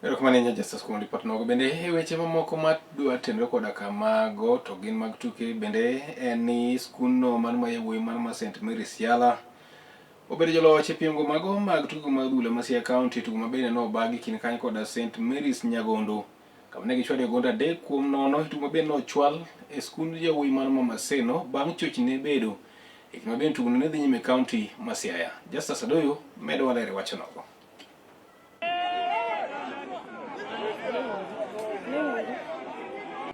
Erokamano ahinya Justus kuom ripot nogo. Bende e weche mamoko ma dwa tenore koda kamago to gin mag tuke bende en ni skundno man ma yawuoyi man ma St Mary's Yala obedo joloch e piemgo mago mag tugo mag adhula ma Siaya County tugo ma bende nobagi kind kanyo koda St Mary's Nyagondo kama ne gichwade gonde 3-0 e tugo ma bende nochwal e skund yawuoyi man ma Maseno bang' chochni bedo e kinde ma bende tugono ne dhi nyime e county ma Siaya. Justus Adoyo medo walere wach nogo.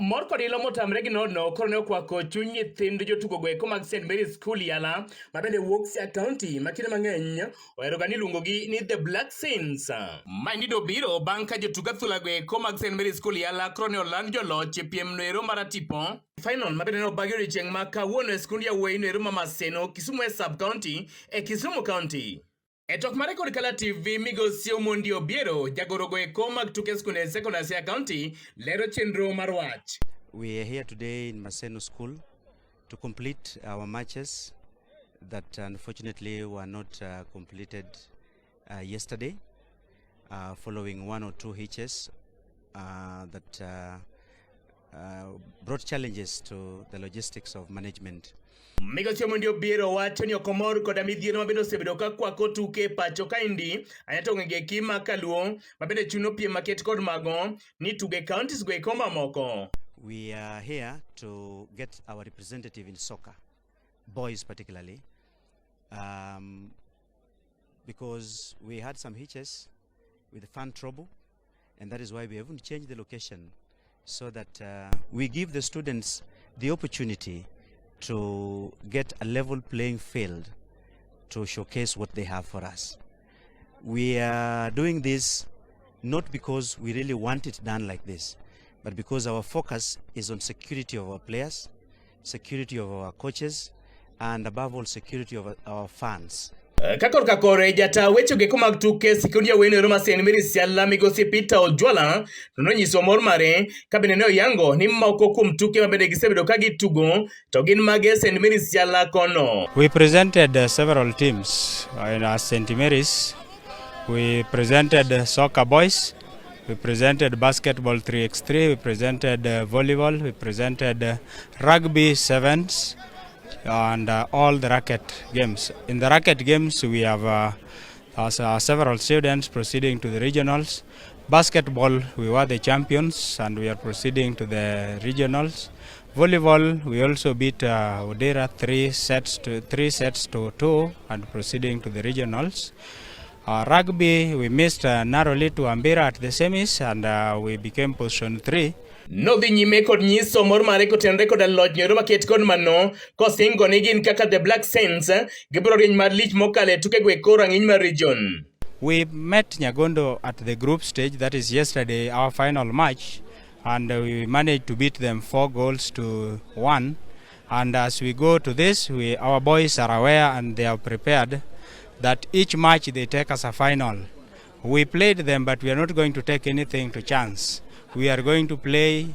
Mor kod ilo motamre gi nono koro ne okwako chuny nyithind jotugo go eko mag St Mary's School Yala ma bende wuok Siaya County ma kinde mang'eny oheroga ni iluongogi ni The Black Saints. Maendi dobiro bang' ka jotug adhula go eko mag St Mary's School Yala koro ne oland joloch e piem noero mar atipo final ma bende ne obagi odiochieng' ma kawuono e skund yawuoyi noero ma Maseno, Kisumu West Sub County e Kisumu County. E tok mare kod Kala TV, Migosi Omondi Obiero, jagoro go eko mag tuke skunde sekondar Siaya County, lero chenro mar wach. We are here today in Maseno School to complete our matches that unfortunately were not completed yesterday following one or two hitches that brought challenges to the logistics of management. Migosi Omondi Obiero wacho ni ok omor koda midhiero ma bende osebedo ka kwako tuke e pacho kaendi ahinya to gwenge eki ma kaluo ma bende chuno piem maket kod mago ni tuge counties go eko mamoko. We are here to get our representative in soccer, boys particularly, because we had some hitches with the fan trouble, and that is why we haven't changed the location so that we give the students the opportunity to get a level playing field to showcase what they have for us. We are doing this not because we really want it done like this, but because our focus is on security of our players, security of our coaches, and above all, security of our fans. Ka korka kore jata weche geko mag tuke sikund yawuoyi ero ma St Mary's Yala migosi Peter Ojwala to nonyiso mor mare ka bende ne oyango ni moko kuom tuke ma bende gisebedo ka gitugo to gin mage St Mary's Yala kono. We presented several teams in St Mary's. We presented soccer boys, we presented basketball 3x3, we presented volleyball, we presented rugby sevens, and all the racket games. In the racket games, we have several students proceeding to the regionals. Basketball, we were the champions and we are proceeding to the regionals. Volleyball, we also beat Odera 3 sets to 2 and proceeding to the regionals. Rugby, we missed narrowly to Ambira at the semis and we became position 3. Nodhi nyime kod nyiso mor mare kotenore koda loch nyoero maket kod mano kosingo ni gin kaka The Black Saints gibiro rieny malich mokalo e tukego e rang'iny mar region. We met Nyagondo at the group stage, that is yesterday, our final match, and we managed to beat them 4 goals to 1. And as we go to this, our boys are aware and they are prepared that each match they take as a final. We played them, but we are not going to take anything to chance. We are going to play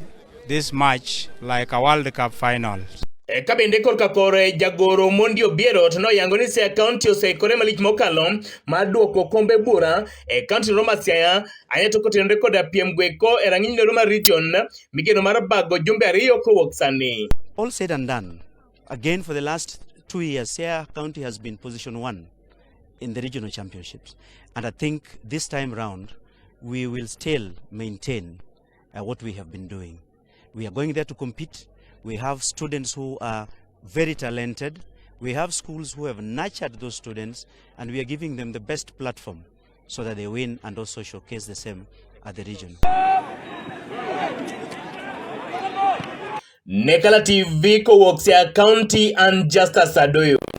this match like a World Cup final. Ka bende korka kore jagoro Mondi Obiero to noyango ni Siaya County oseikore malich mokalo mar duoko kombe bura e county no mar Siaya ahinya to kotenore koda piem goeko e rang'iny nero mar region migeno mar bago jumbe 2 kowuok sani. All said and done, again for the last 2 years, Siaya County has been position one in the regional championships. And I think this time round, we will still maintain what we have been doing. We are going there to compete. We have students who are very talented. We have schools who have nurtured those students, and we are giving them the best platform so that they win and also showcase the same at the region. Ne Kala TV kowuok Siaya County and Justus Adoyo.